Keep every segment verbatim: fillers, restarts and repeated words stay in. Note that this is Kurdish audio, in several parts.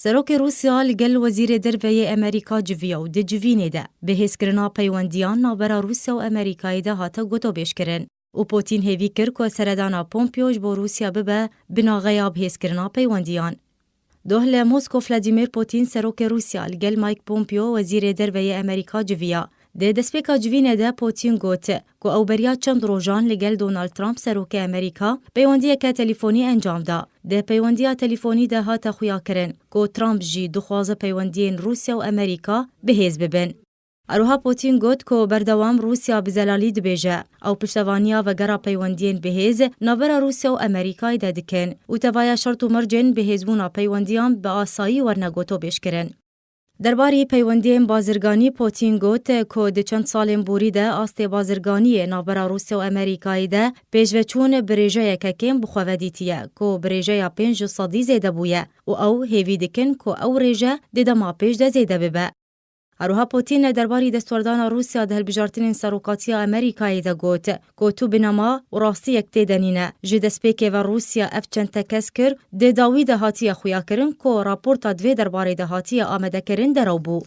Serokê Rûsya li gel Wezîrê Derve yê Amerîka civiya û di civînê de bi hêzkirina peywendiyan navbera Rûsya û Amerîkayê de hate gotobêjkirin û Putin hêvî kir ku seredana Pompeo ji bo Rûsya bibe binaxeya bihêzkirina peywendiyan. Doh li Moskow Vladimir Putin serokê Rûsya li gel Mike Pompeo wezîrê derve yê Amerîka civiya. Di destpêka civînê de Putin got ku ew beriya çend rojan li gel Donald Trump serokê Amerîka peywendiyeke telîfonî encam da. Di peywendiya telîfonî de hate xuyakirin ku Trump jî dixwaze peywendiyên Rûsya û Amerîka bi hêz bibin. Her wiha Putin got ku berdewam Rûsya bi zelalî dibêje, ew piştevaniya vegera peywendiyên bi hêz navbera Rûsya û Amerîkayê de dikin û tevaya şert û mercên bihêzbûna peywendiyan bi asayî werne gotobêjkirin. Derbarî peywendiyên bazirganî Putin got ku di çend salên borî de astê bazirganiyê navbera Rûsya û Amerîkayê de pêşveçûn bi rêjeyeke kêm bi xwe ve dîtiye ku bi rêjeya pênc ji sedî zêde bûye û ew hêvî dikin ku ew rêje di dema pêş de zêde bibe. Her wiha Putin derbarî destwerdana Rûsya di hilbijartinên serokatiya Amerîkayê de got ku tu binema û rastiyek tê de nîne. Ji destpêkê ve Rûsya ev çend tekez kir, di dawî de hatiye xuyakirin ku raporta di vê derbarê de hatiye amadekirin derew bû.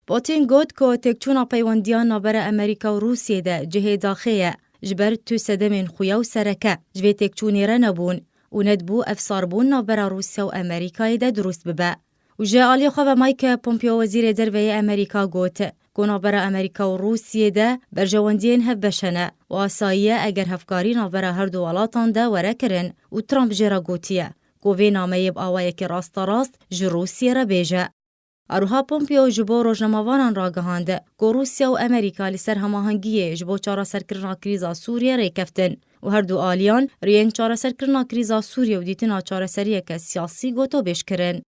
Putin got ku têkçûna peywendiyan navbera Amerîka û Rûsiyê de cihê daxê ye, ji ber tu sedemên xuya û sereke ji vê têkçûnê re nebûn û nedibû ev sarbûn navbera Rûsya û Amerîkayê de dirust bibe. Û ji aliyê xwe ve Mike Pompeo wezîrê derve yê Amerîka got ku navbera Amerîka û Rûsiyê de berjewendiyên hevbeş hene û asayî ye eger hevkarî navbera her du welatan de were kirin û Trump jê re gotiye ku vê nameyê bi awayekî rasterast ji Rûsiyê re bêje. Her wiha Pompeo ji bo rojnamavanan ragihand ku Rûsya û Amerîka li ser hemahengiyê ji bo çareserkirina krîza Sûriyê rêkeftin û her du aliyan rêyên çareserkirina krîza Sûriyê û dîtina çareseriyeke siyasî gotobêj kirin.